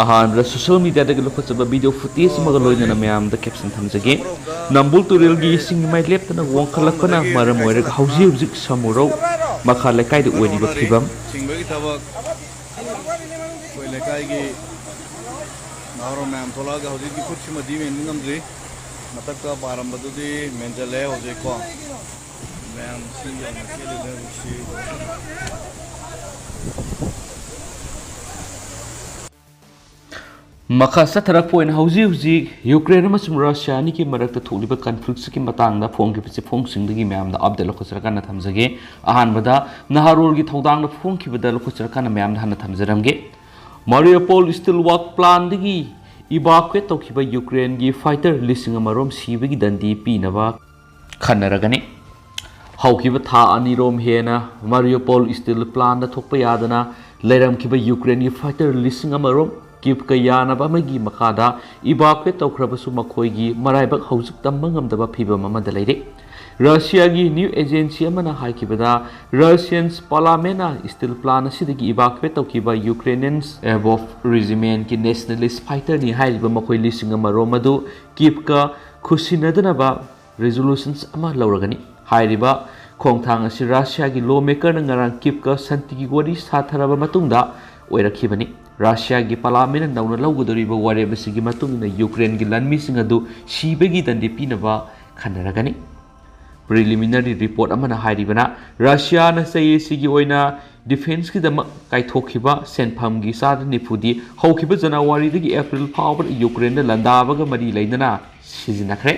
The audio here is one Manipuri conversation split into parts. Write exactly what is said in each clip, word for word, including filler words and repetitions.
ꯑꯍꯥꯟꯕꯗ social mediaꯗꯒꯤ ꯂꯧꯈꯠꯆꯕ video footage ꯑꯃꯒ ꯂꯣꯏꯅꯅ ꯃꯌꯥꯝꯗ caption ꯊꯝꯖꯒꯦ꯫ ꯅꯝꯕꯨꯜ ꯇꯨꯔꯦꯜꯒꯤ ꯏꯁꯤꯡ ꯏꯃꯥꯏ ꯂꯦꯞꯇꯅ ꯋꯥꯡꯈꯠꯂꯛꯄꯅ ꯃꯔꯝ ꯑꯣꯏꯔꯒ ꯍꯧꯖꯤꯛ ꯍꯧꯖꯤꯛ ꯁꯃꯨꯔꯧ ꯃꯈꯥ ꯂꯩꯀꯥꯏꯗ ꯑꯣꯏꯔꯤꯕ ꯐꯤꯕꯝ꯫ ꯆꯤꯡꯕꯒꯤ ꯊꯕꯛ ꯑꯩꯈꯣꯏ ꯂꯩꯀꯥꯏꯒꯤ ꯅꯍꯥꯔꯣꯜ ꯃꯌꯥꯝ ꯊꯣꯛꯂꯛꯑꯒ ꯍꯧꯖꯤꯛꯇꯤ ꯈꯨꯠꯁꯤꯃꯗꯤ ꯃꯦꯟꯕ ꯉꯝꯗ꯭ꯔꯤ꯫ ꯃꯊꯛꯇ ꯄꯥꯔꯝꯕꯗꯨꯗꯤ ꯃꯦꯟꯖꯜꯂꯦ ꯍꯧꯖꯤꯛꯀꯣ꯫ ꯃꯌꯥꯝ ꯁꯤ ꯌꯧꯅ ꯆꯦꯜꯂꯤꯕ ꯍꯧꯖꯤꯛꯁꯤ꯫ ꯃꯈꯥ ꯆꯠꯊꯔꯛꯄ ꯑꯣꯏꯅ ꯍꯧꯖꯤꯛ ꯍꯧꯖꯤꯛ ꯌꯨꯀ꯭ꯔꯦꯟ ꯑꯃꯁꯨꯡ ꯔꯁꯤꯌꯥ ꯑꯅꯤꯒꯤ ꯃꯔꯛꯇ ꯊꯣꯛꯂꯤꯕ conflictꯁꯤꯒꯤ ꯃꯇꯥꯡꯗ ꯐꯣꯡꯈꯤꯕ ꯆꯦꯐꯣꯡꯁꯤꯡꯗꯒꯤ ꯃꯌꯥꯝꯗ update ꯂꯧꯈꯠꯆꯔꯀꯥꯟꯗ ꯊꯝꯖꯒꯦ꯫ ꯑꯍꯥꯟꯕꯗ ꯅꯍꯥꯔꯣꯜꯒꯤ ꯊꯧꯗꯥꯡꯗ ꯐꯣꯡꯈꯤꯕꯗ ꯂꯧꯈꯠꯆꯔꯀꯥꯟꯗ ꯃꯌꯥꯝꯗ ꯍꯥꯟꯅ ꯊꯝꯖꯔꯝꯒꯦ꯫ Mariupol steel work plantꯗꯒꯤ evacuate ꯇꯧꯈꯤꯕ ꯌꯨꯀ꯭ꯔꯦꯟꯒꯤ fighter ꯂꯤꯁꯤꯡ ꯑꯃꯔꯣꯝ ꯁꯤꯕꯒꯤ ꯗꯟꯗꯤ ꯄꯤꯅꯕ ꯈꯟꯅꯔꯒꯅꯤ꯫ ꯍꯧꯈꯤꯕ ꯊꯥ ꯑꯅꯤꯔꯣꯝ ꯍꯦꯟꯅ Mariupol steel plantꯗ ꯊꯣꯛꯄ ꯌꯥꯗꯅ ꯂꯩꯔꯝꯈꯤꯕ ꯌꯨꯀ꯭ꯔꯦꯟꯒꯤ fighter ꯂꯤꯁꯤꯡ ꯑꯃꯔꯣꯝ Kyivꯀ ꯌꯥꯅꯕ ꯑꯃꯒꯤ ꯃꯈꯥꯗ evacuate ꯇꯧꯈ꯭ꯔꯕꯁꯨ ꯃꯈꯣꯏꯒꯤ ꯃꯔꯥꯏꯕꯛ ꯍꯧꯖꯤꯛ ꯇꯝꯕ ꯉꯝꯗꯕ ꯐꯤꯕꯝ ꯑꯃꯗ ꯂꯩꯔꯤ꯫ ꯔꯁꯤꯌꯥꯒꯤ news agency ꯑꯃꯅ ꯍꯥꯏꯈꯤꯕꯗ, Russian parliamentꯅ steel plant ꯑꯁꯤꯗꯒꯤ evacuate ꯇꯧꯈꯤꯕ Ukrainian Azov regimentꯀꯤ nationalist fighterꯅꯤ ꯍꯥꯏꯔꯤꯕ ꯃꯈꯣꯏ ꯂꯤꯁꯤꯡ ꯑꯃꯔꯣꯝ ꯑꯗꯨ Kyivꯀ ꯈꯨꯠꯁꯤꯟꯅꯗꯅꯕ resolutions ꯑꯃ ꯂꯧꯔꯒꯅꯤ꯫ ꯍꯥꯏꯔꯤꯕ ꯈꯣꯡꯊꯥꯡ ꯑꯁꯤ ꯔꯁꯤꯌꯥꯒꯤ lawmakerꯅ ꯉꯔꯥꯡ Kyivꯀ ꯁꯥꯟꯇꯤꯒꯤ ꯋꯥꯔꯤ ꯁꯥꯊꯔꯕ ꯃꯇꯨꯡꯗ ꯑꯣꯏꯔꯛꯈꯤꯕꯅꯤ꯫ ꯔꯁꯤꯌꯥꯒꯤ parliamentꯅ ꯅꯧꯅ ꯂꯧꯒꯗꯧꯔꯤꯕ ꯋꯥꯔꯦꯞ ꯑꯁꯤꯒꯤ ꯃꯇꯨꯡ ꯏꯟꯅ ꯌꯨꯀ꯭ꯔꯦꯟꯒꯤ ꯂꯥꯟꯃꯤꯁꯤꯡ ꯑꯗꯨ ꯁꯤꯕꯒꯤ ꯗꯟꯗꯤ ꯄꯤꯅꯕ ꯈꯟꯅꯔꯒꯅꯤ꯫ Preliminary report ꯑꯃꯅ ꯍꯥꯏꯔꯤꯕꯅ, ꯔꯁꯤꯌꯥꯅ ꯆꯍꯤ ꯑꯁꯤꯒꯤ ꯑꯣꯏꯅ defenceꯀꯤꯗꯃꯛ ꯀꯥꯏꯊꯣꯛꯈꯤꯕ ꯁꯦꯟꯐꯝꯒꯤ ꯆꯥꯗ ꯅꯤꯐꯨꯗꯤ ꯍꯧꯈꯤꯕ ꯖꯅꯋꯥꯔꯤꯗꯒꯤ ꯑꯦꯄ꯭ꯔꯤꯜ ꯐꯥꯎꯕꯗ ꯌꯨꯀ꯭ꯔꯦꯟꯗ ꯂꯥꯟꯗꯥꯕꯒ ꯃꯔꯤ ꯂꯩꯅꯅ ꯁꯤꯖꯤꯟꯅꯈ꯭ꯔꯦ꯫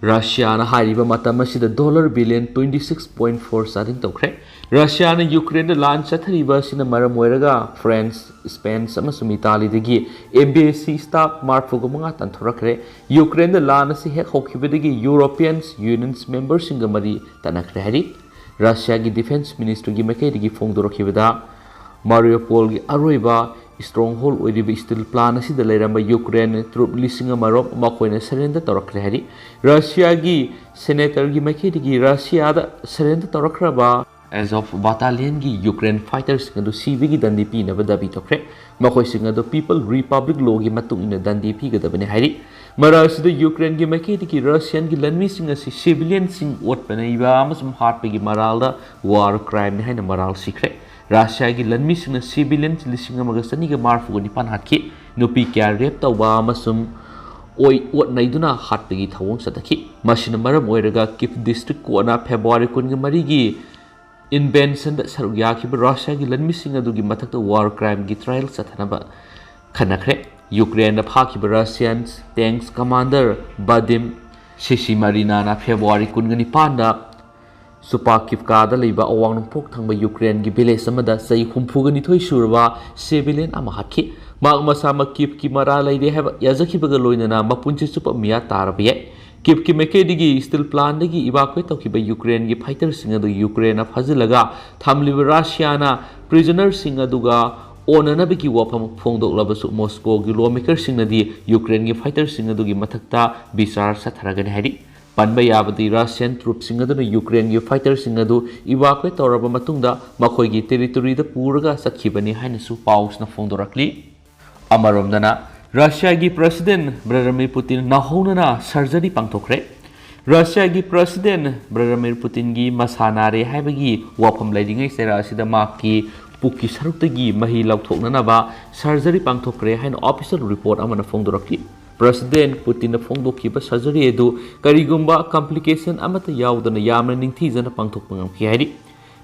ꯔꯁꯤꯌꯥꯅ ꯍꯥꯏꯔꯤꯕ ꯃꯇꯝ ꯑꯁꯤꯗ dollar billion twenty six point four ꯆꯥꯗꯤꯡ ꯇꯧꯈ꯭ꯔꯦ꯫ ꯔꯁꯤꯌꯥꯅ ꯌꯨꯀ꯭ꯔꯦꯟꯗ ꯂꯥꯟ ꯆꯠꯊꯔꯤꯕ ꯑꯁꯤꯅ ꯃꯔꯝ ꯑꯣꯏꯔꯒ France, Spain ꯑꯃꯁꯨꯡ ꯏꯇꯥꯂꯤꯗꯒꯤ embassy staff ꯃꯔꯤꯐꯨꯒ ꯃꯉꯥ ꯇꯥꯟꯊꯣꯔꯛꯈ꯭ꯔꯦ꯫ ꯌꯨꯀ꯭ꯔꯦꯟꯗ ꯂꯥꯟ ꯑꯁꯤ ꯍꯦꯛ ꯍꯧꯈꯤꯕꯗꯒꯤ European Unionꯁ memberꯁꯤꯡꯒ ꯃꯔꯤ ꯇꯠꯅꯈ꯭ꯔꯦ ꯍꯥꯏꯔꯤ꯫ ꯔꯁꯤꯌꯥꯒꯤ defence ministryꯒꯤ ꯃꯥꯏꯀꯩꯗꯒꯤ ꯐꯣꯡꯗꯣꯔꯛꯈꯤꯕꯗ, Mariupolꯒꯤ ꯑꯔꯣꯏꯕ stronghold ꯑꯣꯏꯔꯤꯕ steel plant ꯑꯁꯤꯗ ꯂꯩꯔꯝꯕ ꯌꯨꯀ꯭ꯔꯦꯟ troop ꯂꯤꯁꯤꯡ ꯑꯃꯔꯣꯝ ꯃꯈꯣꯏꯅ surrender ꯇꯧꯔꯛꯈ꯭ꯔꯦ ꯍꯥꯏꯔꯤ꯫ ꯔꯁꯤꯌꯥꯒꯤ senatorꯒꯤ ꯃꯥꯏꯀꯩꯗꯒꯤ ꯔꯁꯤꯌꯥꯗ surrender ꯇꯧꯔꯛꯈ꯭ꯔꯕ Azov battalionꯒꯤ Ukraine fighterꯁꯤꯡ ꯑꯗꯨ ꯁꯤꯕꯒꯤ ꯗꯟꯗꯤ ꯄꯤꯅꯕ ꯗꯥꯕꯤ ꯇꯧꯈ꯭ꯔꯦ꯫ ꯃꯈꯣꯏꯁꯤꯡ ꯑꯗꯨ People Republic Lawꯒꯤ ꯃꯇꯨꯡ ꯏꯟꯅ ꯗꯟꯗꯤ ꯄꯤꯒꯗꯕꯅꯤ ꯍꯥꯏꯔꯤ꯫ ꯃꯔꯛ ꯑꯁꯤꯗ Ukraineꯒꯤ ꯃꯥꯏꯀꯩꯗꯒꯤ Russianꯒꯤ ꯂꯥꯟꯃꯤꯁꯤꯡ ꯑꯁꯤ civilianꯁꯤꯡ ꯑꯣꯠꯄꯅꯩꯕ ꯑꯃꯁꯨꯡ ꯍꯥꯠꯄꯒꯤ ꯃꯔꯥꯜꯗ war crimeꯅꯤ ꯍꯥꯏꯅ ꯃꯔꯥꯜ ꯁꯤꯈ꯭ꯔꯦ꯫ Russiaꯒꯤ ꯂꯥꯟꯃꯤꯁꯤꯡꯅ civilian ꯂꯤꯁꯤꯡ ꯑꯃꯒ ꯆꯅꯤꯒ ꯃꯔꯤꯐꯨꯒ ꯅꯤꯄꯥꯟ ꯍꯥꯠꯈꯤ꯫ ꯅꯨꯄꯤ ꯀꯌꯥ rape ꯇꯧꯕ ꯑꯃꯁꯨꯡ ꯑꯣꯏ ꯑꯣꯠ ꯅꯩꯗꯨꯅ ꯍꯥꯠꯄꯒꯤ ꯊꯧꯑꯣꯡ ꯆꯠꯊꯈꯤ꯫ ꯃꯁꯤꯅ ꯃꯔꯝ ꯑꯣꯏꯔꯒ Kyiv district courtꯅ February ꯀꯨꯟꯒ ꯃꯔꯤꯒꯤ invasionꯗ ꯁꯔꯨꯛ ꯌꯥꯈꯤꯕ Russiaꯒꯤ ꯂꯥꯟꯃꯤꯁꯤꯡ ꯑꯗꯨꯒꯤ ꯃꯊꯛꯇ war crimeꯒꯤ trial ꯆꯠꯊꯅꯕ ꯈꯟꯅꯈ꯭ꯔꯦ꯫ Ukraineꯅ ꯐꯥꯈꯤꯕ Russian tanks commander Vadim Sisimarinana February ꯀꯨꯟꯒ ꯅꯤꯄꯥꯟꯗ Supakivkada ꯂꯩꯕ ꯑꯋꯥꯡ ꯅꯣꯡꯄꯣꯛ ꯊꯪꯕ Ukraineꯒꯤ village ꯑꯃꯗ ꯆꯍꯤ ꯍꯨꯝꯐꯨꯒ ꯅꯤꯊꯣꯏ ꯁꯨꯔꯕ civilian ꯑꯃ ꯍꯥꯠꯈꯤ꯫ ꯃꯍꯥꯛ ꯃꯁꯥꯃꯛ Kyivꯀꯤ ꯃꯔꯥ ꯂꯩꯔꯦ ꯍꯥꯏꯕ ꯌꯥꯖꯈꯤꯕꯒ ꯂꯣꯏꯅꯅ ꯃꯄꯨꯟꯁꯤ ꯆꯨꯞꯄ ꯃꯤꯌꯥ ꯇꯥꯔꯕ ꯌꯥꯏ꯫ Kyivꯀꯤ ꯃꯥꯏꯀꯩꯗꯒꯤ steel plantꯗꯒꯤ evacuate ꯇꯧꯈꯤꯕ Ukraineꯒꯤ fighterꯁꯤꯡ ꯑꯗꯨ Ukraineꯅ ꯐꯥꯖꯤꯜꯂꯒ ꯊꯝꯂꯤꯕ Russiaꯅ prisonerꯁꯤꯡ ꯑꯗꯨꯒ ꯑꯣꯟꯅꯅꯕꯒꯤ ꯋꯥꯐꯝ ꯐꯣꯡꯗꯣꯛꯂꯕꯁꯨ Moscowꯒꯤ lawmakerꯁꯤꯡꯅꯗꯤ Ukraineꯒꯤ fighterꯁꯤꯡ ꯑꯗꯨꯒꯤ ꯃꯊꯛꯇ ꯕꯤꯆꯥꯔ ꯆꯠꯊꯔꯒꯅꯤ ꯍꯥꯏꯔꯤ꯫ ꯄꯟꯕ ꯌꯥꯕꯗꯤ Russian troopꯁꯤꯡ ꯑꯗꯨꯅ Ukraineꯒꯤ fighterꯁꯤꯡ ꯑꯗꯨ evacuate ꯇꯧꯔꯕ ꯃꯇꯨꯡꯗ ꯃꯈꯣꯏꯒꯤ territoryꯗ ꯄꯨꯔꯒ ꯆꯠꯈꯤꯕꯅꯤ ꯍꯥꯏꯅꯁꯨ ꯄꯥꯎꯁꯤꯅ ꯐꯣꯡꯗꯣꯔꯛꯂꯤ꯫ ꯑꯃꯔꯣꯝꯗꯅ Russiaꯒꯤ President Vladimir Putin ꯅꯧꯍꯧꯅꯅ surgery ꯄꯥꯡꯊꯣꯛꯈ꯭ꯔꯦ꯫ Russiaꯒꯤ President Vladimir Putinꯒꯤ ꯃꯁꯥ ꯅꯥꯔꯦ ꯍꯥꯏꯕꯒꯤ ꯋꯥꯐꯝ ꯂꯩꯔꯤꯉꯩ ꯆꯩꯔꯥꯛ ꯑꯁꯤꯗ ꯃꯍꯥꯛꯀꯤ ꯄꯨꯛꯀꯤ ꯁꯔꯨꯛꯇꯒꯤ ꯃꯍꯤ ꯂꯧꯊꯣꯛꯅꯅꯕ surgery ꯄꯥꯡꯊꯣꯛꯈ꯭ꯔꯦ ꯍꯥꯏꯅ official report ꯑꯃꯅ ꯐꯣꯡꯗꯣꯔꯛꯈꯤ꯫ President Putinꯅ ꯐꯣꯡꯗꯣꯛꯈꯤꯕ surgery ꯑꯗꯨ ꯀꯔꯤꯒꯨꯝꯕ complication ꯑꯃꯠꯇ ꯌꯥꯎꯗꯅ ꯌꯥꯝꯅ ꯅꯤꯡꯊꯤꯖꯅ ꯄꯥꯡꯊꯣꯛꯄ ꯉꯝꯈꯤ ꯍꯥꯏꯔꯤ꯫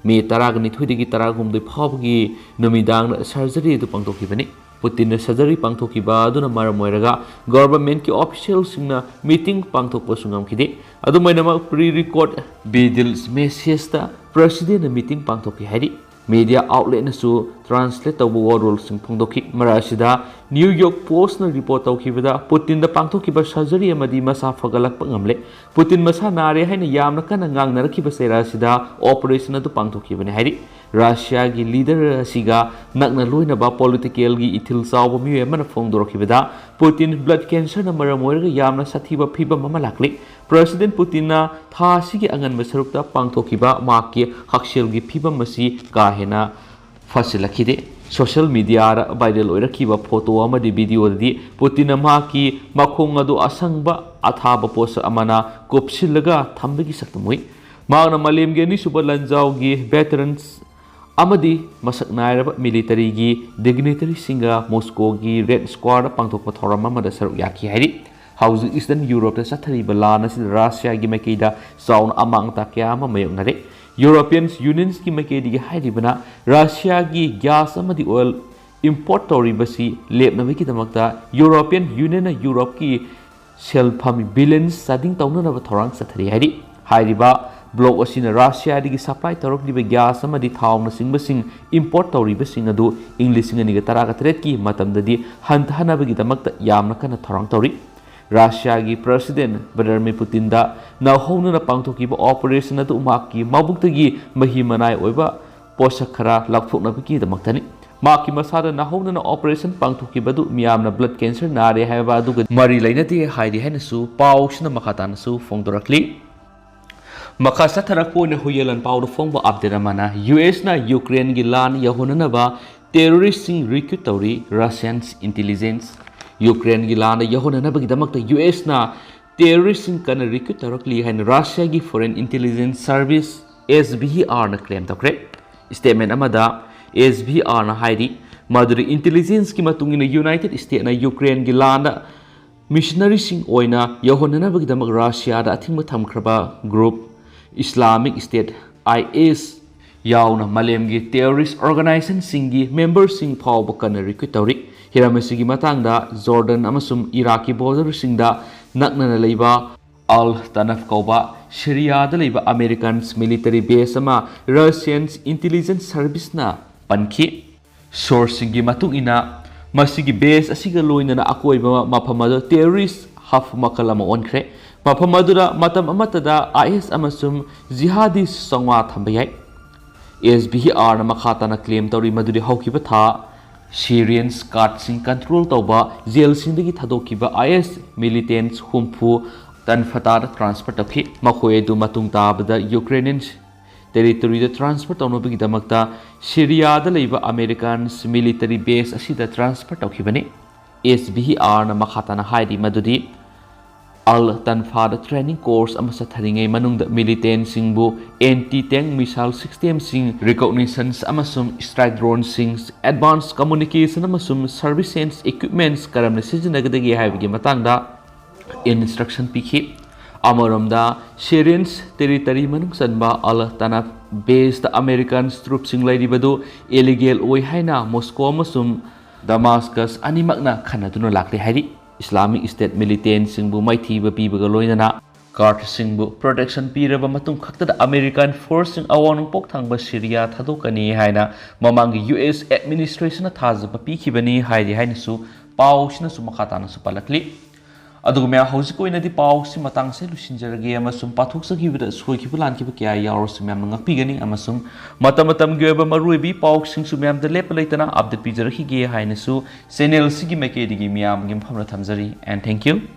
May ꯇꯔꯥꯒ ꯅꯤꯊꯣꯏꯗꯒꯤ ꯇꯔꯥꯍꯨꯝꯗꯣꯏ ꯐꯥꯎꯕꯒꯤ ꯅꯨꯃꯤꯗꯥꯡꯗ surgery ꯑꯗꯨ ꯄꯥꯡꯊꯣꯛꯈꯤꯕꯅꯤ꯫ Putinꯅ surgery ꯄꯥꯡꯊꯣꯛꯈꯤꯕ ꯑꯗꯨꯅ ꯃꯔꯝ ꯑꯣꯏꯔꯒ governmentꯀꯤ officialꯁꯤꯡꯅ meeting ꯄꯥꯡꯊꯣꯛꯄꯁꯨ ꯉꯝꯈꯤꯗꯦ꯫ ꯑꯗꯨꯝ ꯑꯣꯏꯅꯃꯛ pre-record video messageꯇ Presidentꯅ meeting ꯄꯥꯡꯊꯣꯛꯈꯤ ꯍꯥꯏꯔꯤ꯫ Media outletꯅꯁꯨ translate ꯇꯧꯕ ꯋꯥꯔꯣꯜꯁꯤꯡ ꯐꯣꯡꯗꯣꯛꯈꯤ꯫ ꯃꯔꯛ ꯑꯁꯤꯗ New York Postꯅ report ꯇꯧꯈꯤꯕꯗ Putinꯗ ꯄꯥꯡꯊꯣꯛꯈꯤꯕ surgery ꯑꯃꯗꯤ ꯃꯁꯥ ꯐꯒꯠꯂꯛꯄ ꯉꯝꯂꯦ꯫ Putin ꯃꯁꯥ ꯅꯥꯔꯦ ꯍꯥꯏꯅ ꯌꯥꯝꯅ ꯀꯟꯅ ꯉꯥꯡꯅꯔꯛꯈꯤꯕ ꯆꯩꯔꯥꯛ ꯑꯁꯤꯗ operation ꯑꯗꯨ ꯄꯥꯡꯊꯣꯛꯈꯤꯕꯅꯤ ꯍꯥꯏꯔꯤ꯫ ꯔꯁꯤꯌꯥꯒꯤ ꯂꯤꯗꯔ ꯑꯁꯤꯒ ꯅꯛꯅ ꯂꯣꯏꯅꯕ ꯄꯣꯂꯤꯇꯤꯀꯦꯜꯒꯤ ꯏꯊꯤꯜ ꯆꯥꯎꯕ ꯃꯤꯑꯣꯏ ꯑꯃꯅ ꯐꯣꯡꯗꯣꯔꯛꯈꯤꯕꯗ, ꯄꯨꯇꯤꯟ ꯕ꯭ꯂꯗ ꯀꯦꯟꯁꯔꯅ ꯃꯔꯝ ꯑꯣꯏꯔꯒ ꯌꯥꯝꯅ ꯁꯥꯊꯤꯕ ꯐꯤꯕꯝ ꯑꯃ ꯂꯥꯛꯂꯤ꯫ ꯄ꯭ꯔꯁꯤꯗꯦꯟ ꯄꯨꯇꯤꯟꯅ ꯊꯥ ꯑꯁꯤꯒꯤ ꯑꯉꯟꯕ ꯁꯔꯨꯛꯇ ꯄꯥꯡꯊꯣꯛꯈꯤꯕ ꯃꯍꯥꯛꯀꯤ ꯍꯛꯁꯦꯜꯒꯤ ꯐꯤꯕꯝ ꯑꯁꯤ ꯀꯥ ꯍꯦꯟꯅ ꯐꯠꯁꯤꯜꯂꯛꯈꯤꯗꯦ꯫ ꯁꯣꯁꯤꯌꯦꯜ ꯃꯤꯗꯤꯌꯥꯗ ꯚꯥꯏꯔꯦꯜ ꯑꯣꯏꯔꯛꯈꯤꯕ ꯐꯣꯇꯣ ꯑꯃꯗꯤ ꯚꯤꯗꯤꯑꯣꯗꯗꯤ ꯄꯨꯇꯤꯟꯅ ꯃꯍꯥꯛꯀꯤ ꯃꯈꯣꯡ ꯑꯗꯨ ꯑꯁꯪꯕ ꯑꯊꯥꯕ ꯄꯣꯠꯁꯛ ꯑꯃꯅ ꯀꯨꯞꯁꯤꯜꯂꯒ ꯊꯝꯕꯒꯤ ꯁꯛꯇꯝ ꯎꯏ꯫ ꯃꯍꯥꯛꯅ ꯃꯥꯂꯦꯝꯒꯤ ꯑꯅꯤꯁꯨꯕ ꯂꯥꯟꯖꯥꯎꯒꯤ ꯚꯦꯇꯔꯟꯁ ꯑꯃꯗꯤ ꯃꯁꯛ ꯅꯥꯏꯔꯕ ꯃꯤꯂꯤꯇꯔꯤꯒꯤ ꯗꯤꯒꯅꯤꯇꯔꯤꯁꯤꯡꯒ ꯃꯣꯁꯀꯣꯒꯤ ꯔꯦꯗ ꯁ꯭ꯀ꯭ꯋꯥꯔꯗ ꯄꯥꯡꯊꯣꯛꯄ ꯊꯧꯔꯝ ꯑꯃꯗ ꯁꯔꯨꯛ ꯌꯥꯈꯤ ꯍꯥꯏꯔꯤ꯫ ꯍꯧꯖꯤꯛ ꯏꯁꯇꯔꯟ ꯌꯨꯔꯣꯞꯇ ꯆꯠꯊꯔꯤꯕ ꯂꯥꯟ ꯑꯁꯤꯗ ꯔꯁꯤꯌꯥꯒꯤ ꯃꯥꯏꯀꯩꯗ ꯆꯥꯎꯅ ꯑꯃꯥꯡ ꯑꯇꯥ ꯀꯌꯥ ꯑꯃ ꯃꯥꯌꯣꯛꯅꯔꯦ꯫ ꯌꯨꯔꯣꯄꯤꯌꯟ ꯌꯨꯅꯤꯌꯟꯁꯀꯤ ꯃꯥꯏꯀꯩꯗꯒꯤ ꯍꯥꯏꯔꯤꯕꯅ ꯔꯁꯤꯌꯥꯒꯤ ꯒ꯭ꯌꯥꯁ ꯑꯃꯗꯤ ꯑꯣꯏꯜ ꯏꯝꯄꯣꯔꯠ ꯇꯧꯔꯤꯕꯁꯤ ꯂꯦꯞꯅꯕꯒꯤꯗꯃꯛꯇ ꯌꯨꯔꯣꯄꯤꯌꯟ ꯌꯨꯅꯤꯌꯟꯅ ꯌꯨꯔꯣꯞꯀꯤ ꯁꯦꯜꯐꯝ ꯕꯤꯂꯤꯌꯟꯁ ꯆꯥꯗꯤꯡ ꯇꯧꯅꯅꯕ ꯊꯧꯔꯥꯡ ꯆꯠꯊꯔꯤ ꯍꯥꯏꯔꯤ꯫ ꯍꯥꯏꯔꯤꯕ ꯕ꯭ꯂꯣꯛ ꯑꯁꯤꯅ ꯔꯁꯤꯌꯥꯗꯒꯤ ꯁꯄ꯭ꯂꯥꯏ ꯇꯧꯔꯛꯂꯤꯕ ꯒ꯭ꯌꯥꯁ ꯑꯃꯗꯤ ꯊꯥꯎꯅꯆꯤꯡꯕꯁꯤꯡ ꯏꯝꯄꯣꯔꯠ ꯇꯧꯔꯤꯕꯁꯤꯡ ꯑꯗꯨ ꯏꯪ ꯂꯤꯁꯤꯡ ꯑꯅꯤꯒ ꯇꯔꯥꯒ ꯇꯔꯦꯠꯀꯤ ꯃꯇꯝꯗꯗꯤ ꯍꯟꯊꯍꯟꯅꯕꯒꯤꯗꯃꯛꯇ ꯌꯥꯝꯅ ꯀꯟꯅ ꯊꯧꯔꯥꯡ ꯇꯧꯔꯤ꯫ ꯔꯁꯤꯌꯥꯒꯤ ꯄ꯭ꯔꯁꯤꯗꯦꯟ ꯚ꯭ꯂꯥꯗꯤꯃꯤꯔ ꯄꯨꯇꯤꯟꯗ ꯅꯧꯍꯧꯅꯅ ꯄꯥꯡꯊꯣꯛꯈꯤꯕ ꯑꯣꯄꯔꯦꯁꯟ ꯑꯗꯨ ꯃꯍꯥꯛꯀꯤ ꯃꯕꯨꯛꯇꯒꯤ ꯃꯍꯤ ꯃꯅꯥꯏ ꯑꯣꯏꯕ ꯄꯣꯠꯁꯛ ꯈꯔ ꯂꯧꯊꯣꯛꯅꯕꯒꯤꯗꯃꯛꯇꯅꯤ꯫ ꯃꯍꯥꯛꯀꯤ ꯃꯁꯥꯗ ꯅꯧꯍꯧꯅꯅ ꯑꯣꯄꯔꯦꯁꯟ ꯄꯥꯡꯊꯣꯛꯈꯤꯕ ꯑꯗꯨ ꯃꯤꯌꯥꯝꯅ ꯕ꯭ꯂꯗ ꯀꯦꯟꯁꯔ ꯅꯥꯔꯦ ꯍꯥꯏꯕ ꯑꯗꯨꯒ ꯃꯔꯤ ꯂꯩꯅꯗꯦ ꯍꯥꯏꯔꯤ ꯍꯥꯏꯅꯁꯨ ꯄꯥꯎꯁꯤꯅ ꯃꯈꯥ ꯇꯥꯅꯁꯨ ꯐꯣꯡꯗꯣꯔꯛꯂꯤ꯫ ꯃꯈꯥ ꯆꯠꯊꯔꯛꯄ ꯑꯣꯏꯅ ꯍꯨꯏꯌꯦꯟ ꯂꯥꯟꯄꯥꯎꯗ ꯐꯣꯡꯕ ꯑꯞꯗꯦꯠ ꯑꯃꯅ, ꯌꯨ ꯑꯦꯁꯅ ꯌꯨꯀ꯭ꯔꯦꯟꯒꯤ ꯂꯥꯟ ꯌꯧꯍꯟꯅꯅꯕ ꯇꯦꯔꯣꯔꯤꯁꯁꯤꯡ ꯔꯤꯀ꯭ꯔꯨꯠ ꯇꯧꯔꯤ꯫ ꯔꯁꯤꯌꯟ ꯏꯟꯇꯤꯂꯤꯖꯦꯟꯁ ꯌꯨꯀ꯭ꯔꯦꯟꯒꯤ ꯂꯥꯟꯗ ꯌꯧꯍꯟꯅꯅꯕꯒꯤꯗꯃꯛꯇ ꯌꯨ ꯑꯦꯁꯅ ꯇꯦꯔꯣꯔꯤꯁꯁꯤꯡ ꯀꯟꯅ ꯔꯤꯀ꯭ꯔꯨꯠ ꯇꯧꯔꯛꯂꯤ ꯍꯥꯏꯅ ꯔꯁꯤꯌꯥꯒꯤ ꯐꯣꯔꯦꯟ ꯏꯟꯇꯤꯂꯤꯖꯦꯟꯁ ꯁꯔꯚꯤꯁ, ꯑꯦꯁ ꯚꯤ ꯑꯥꯔꯅ ꯀ꯭ꯂꯦꯝ ꯇꯧꯈ꯭ꯔꯦ꯫ ꯁ꯭ꯇꯦꯠꯃꯦꯟ ꯑꯃꯗ ꯑꯦꯁ ꯚꯤ ꯑꯥꯔꯅ ꯍꯥꯏꯔꯤ, ꯃꯗꯨꯗꯤ ꯏꯟꯇꯤꯂꯤꯖꯦꯟꯁꯀꯤ ꯃꯇꯨꯡ ꯏꯟꯅ ꯌꯨꯅꯥꯏꯇꯦꯗ ꯁ꯭ꯇꯦꯠꯅ ꯌꯨꯀ꯭ꯔꯦꯟꯒꯤ ꯂꯥꯟꯗ ꯃꯤꯁꯅꯔꯤꯁꯤꯡ ꯑꯣꯏꯅ ꯌꯧꯍꯟꯅꯅꯕꯒꯤꯗꯃꯛ ꯔꯁꯤꯌꯥꯗ ꯑꯊꯤꯡꯕ ꯊꯝꯈ꯭ꯔꯕ ꯒ꯭ꯔꯨꯞ ꯏꯁꯂꯥꯃꯤꯛ ꯁ꯭ꯇꯦꯠ, ꯑꯥꯏ ꯑꯦꯁ, ꯌꯥꯎꯅ ꯃꯥꯂꯦꯝꯒꯤ ꯇꯦꯔꯣꯔꯤꯁ ꯑꯣꯔꯒꯅꯥꯏꯖꯦꯁꯟꯁꯤꯡꯒꯤ ꯃꯦꯝꯕꯔꯁꯤꯡ ꯐꯥꯎꯕ ꯀꯟꯅ ꯔꯤꯀ꯭ꯔꯨꯠ ꯇꯧꯔꯤ꯫ ꯍꯤꯔꯝ ꯑꯁꯤꯒꯤ ꯃꯇꯥꯡꯗ ꯖꯣꯔꯗꯟ ꯑꯃꯁꯨꯡ ꯏꯔꯥꯛꯀꯤ ꯕꯣꯔꯗꯔꯁꯤꯡꯗ ꯅꯛꯅꯅ ꯂꯩꯕ ꯑꯜ ꯇꯅꯐ ꯀꯧꯕ ꯁꯤꯔꯤꯌꯥꯗ ꯂꯩꯕ ꯑꯃꯦꯔꯤꯀꯟ ꯃꯤꯂꯤꯇꯔꯤ ꯕꯦꯁ ꯑꯃ ꯔꯁꯤꯌꯟ ꯏꯟꯇꯤꯂꯤꯖꯦꯟꯁ ꯁꯔꯚꯤꯁꯅ ꯄꯟꯈꯤ꯫ ꯁꯣꯔꯁꯁꯤꯡꯒꯤ ꯃꯇꯨꯡ ꯏꯟꯅ, ꯃꯁꯤꯒꯤ ꯕꯦꯁ ꯑꯁꯤꯒ ꯂꯣꯏꯅꯅ ꯑꯀꯣꯏꯕ ꯃꯐꯝ ꯑꯗꯨ ꯇꯦꯔꯣꯔꯤꯁ ꯍꯕ ꯃꯈꯜ ꯑꯃ ꯑꯣꯟꯈ꯭ꯔꯦ꯫ ꯃꯐꯝ ꯑꯗꯨꯗ ꯃꯇꯝ ꯑꯃꯠꯇꯗ ꯑꯥꯏ ꯑꯦꯁ ꯑꯃꯁꯨꯡ ꯖꯤꯍꯥꯗꯤꯁ ꯆꯥꯝꯃꯉꯥ ꯊꯝꯕ ꯌꯥꯏ꯫ ꯑꯦꯁ ꯚꯤ ꯑꯥꯔꯅ ꯃꯈꯥ ꯇꯥꯅ ꯀ꯭ꯂꯦꯝ ꯇꯧꯔꯤ ꯃꯗꯨꯗꯤ ꯍꯧꯈꯤꯕ ꯊꯥ ꯁꯤꯔꯤꯌꯟꯁ ꯀꯥꯔꯠꯁꯤꯡ ꯀꯟꯇ꯭ꯔꯣꯜ ꯇꯧꯕ ꯖꯦꯜꯁꯤꯡꯗꯒꯤ ꯊꯥꯗꯣꯛꯈꯤꯕ ꯑꯥꯏ ꯑꯦꯁ ꯃꯤꯂꯤꯇꯦꯟꯁ ꯍꯨꯝꯐꯨ ꯇꯟꯐꯇꯥꯗ ꯇ꯭ꯔꯥꯟꯁꯐꯔ ꯇꯧꯈꯤ꯫ ꯃꯈꯣꯏ ꯑꯗꯨ ꯃꯇꯨꯡ ꯇꯥꯕꯗ ꯌꯨꯀ꯭ꯔꯦꯅꯤꯌꯟ ꯇꯦꯔꯤꯇꯣꯔꯤꯗ ꯇ꯭ꯔꯥꯟꯁꯐꯔ ꯇꯧꯅꯕꯒꯤꯗꯃꯛꯇ ꯁꯤꯔꯤꯌꯥꯗ ꯂꯩꯕ ꯑꯃꯦꯔꯤꯀꯥꯟꯁ ꯃꯤꯂꯤꯇꯔꯤ ꯕꯦꯁ ꯑꯁꯤꯗ ꯇ꯭ꯔꯥꯟꯁꯐꯔ ꯇꯧꯈꯤꯕꯅꯤ꯫ ꯑꯦꯁ ꯚꯤ ꯑꯥꯔꯅ ꯃꯈꯥ ꯇꯥꯅ ꯍꯥꯏꯔꯤ ꯃꯗꯨꯗꯤ ꯑꯜ ꯇꯟꯐꯥꯗ ꯇ꯭ꯔꯦꯅꯤꯡ ꯀꯣꯔꯁ ꯑꯃ ꯆꯠꯊꯔꯤꯉꯩ ꯃꯅꯨꯡꯗ ꯃꯤꯂꯤꯇꯦꯟꯁꯤꯡꯕꯨ ꯑꯦꯟꯇꯤ ꯇꯦꯡ ꯃꯤꯁꯥꯏꯜ ꯁꯤꯁꯇꯦꯝꯁꯤꯡ, ꯔꯤꯀꯣꯛꯅꯤꯁꯟꯁ ꯑꯃꯁꯨꯡ ꯁ꯭ꯇ꯭ꯔꯥꯏꯛ ꯗ꯭ꯔꯣꯟꯁꯤꯡ, ꯑꯦꯗꯚꯥꯟꯁ ꯀꯝꯃꯨꯅꯤꯀꯦꯁꯟ ꯑꯃꯁꯨꯡ ꯁꯔꯚꯤꯁꯦꯟꯁ ꯏꯀ꯭ꯋꯤꯞꯃꯦꯟꯠꯁ ꯀꯔꯝꯅ ꯁꯤꯖꯤꯟꯅꯒꯗꯒꯦ ꯍꯥꯏꯕꯒꯤ ꯃꯇꯥꯡꯗ ꯏꯟꯁꯇ꯭ꯔꯛꯁꯟ ꯄꯤꯈꯤ꯫ ꯑꯃꯔꯣꯝꯗ, ꯁꯤꯔꯤꯌꯟꯁ ꯇꯦꯔꯤꯇꯔꯤ ꯃꯅꯨꯡ ꯆꯟꯕ ꯑꯜ ꯇꯅꯐ ꯕꯦꯁꯇ ꯑꯃꯦꯔꯤꯀꯥꯟ ꯇ꯭ꯔꯨꯞꯁꯤꯡ ꯂꯩꯔꯤꯕꯗꯨ ꯏꯂꯤꯒꯦꯜ ꯑꯣꯏ ꯍꯥꯏꯅ ꯃꯣꯁꯀꯣ ꯑꯃꯁꯨꯡ ꯗꯃꯥꯁꯀꯁ ꯑꯅꯤꯃꯛꯅ ꯈꯟꯅꯗꯨꯅ ꯂꯥꯛꯂꯤ ꯍꯥꯏꯔꯤ꯫ ꯏꯁꯂꯥꯃꯤꯛ ꯁ꯭ꯇꯦꯠ ꯃꯤꯂꯤꯇꯦꯟꯁꯤꯡꯕꯨ ꯃꯥꯏꯊꯤꯕ ꯄꯤꯕꯒ ꯂꯣꯏꯅꯅ ꯒꯥꯔꯗꯁꯤꯡꯕꯨ ꯄ꯭ꯔꯣꯇꯦꯛꯁꯟ ꯄꯤꯔꯕ ꯃꯇꯨꯡ ꯈꯛꯇꯗ ꯑꯃꯦꯔꯤꯀꯥꯟ ꯐꯣꯔꯁꯁꯤꯡ ꯑꯋꯥꯡ ꯅꯣꯡꯄꯣꯛ ꯊꯪꯕ ꯁꯤꯔꯤꯌꯥ ꯊꯥꯗꯣꯛꯀꯅꯤ ꯍꯥꯏꯅ ꯃꯃꯥꯡꯒꯤ ꯌꯨ ꯑꯦꯁ ꯑꯦꯗꯃꯤꯅꯤꯁꯇ꯭ꯔꯦꯁꯟꯅ ꯊꯥꯖꯕ ꯄꯤꯈꯤꯕꯅꯤ ꯍꯥꯏꯔꯤ ꯍꯥꯏꯅꯁꯨ ꯄꯥꯎꯁꯤꯅꯁꯨ ꯃꯈꯥ ꯇꯥꯅꯁꯨ ꯄꯜꯂꯛꯂꯤ꯫ ꯑꯗꯨꯒ ꯃꯌꯥꯝ, ꯍꯧꯖꯤꯛꯀꯤ ꯑꯣꯏꯅꯗꯤ ꯄꯥꯎꯁꯤ ꯃꯇꯥꯡꯁꯦ ꯂꯣꯏꯁꯤꯟꯖꯔꯒꯦ ꯑꯃꯁꯨꯡ ꯄꯥꯊꯣꯛꯆꯈꯤꯕꯗ ꯁꯣꯏꯈꯤꯕ ꯂꯥꯟꯈꯤꯕ ꯀꯌꯥ ꯌꯥꯎꯔꯁꯨ ꯃꯌꯥꯝꯅ ꯉꯥꯛꯄꯤꯒꯅꯤ ꯑꯃꯁꯨꯡ ꯃꯇꯝ ꯃꯇꯝꯒꯤ ꯑꯣꯏꯕ ꯃꯔꯨꯑꯣꯏꯕꯤ ꯄꯥꯎꯁꯤꯡꯁꯨ ꯃꯌꯥꯝꯗ ꯂꯦꯞꯄ ꯂꯩꯇꯅ ꯑꯞꯗꯦꯠ ꯄꯤꯖꯔꯛꯈꯤꯒꯦ ꯍꯥꯏꯅꯁꯨ ꯆꯦꯅꯦꯜꯁꯤꯒꯤ ꯃꯥꯏꯀꯩꯗꯒꯤ ꯃꯤꯌꯥꯝꯒꯤ ꯃꯐꯝꯗ ꯊꯝꯖꯔꯤ꯫ And thank you.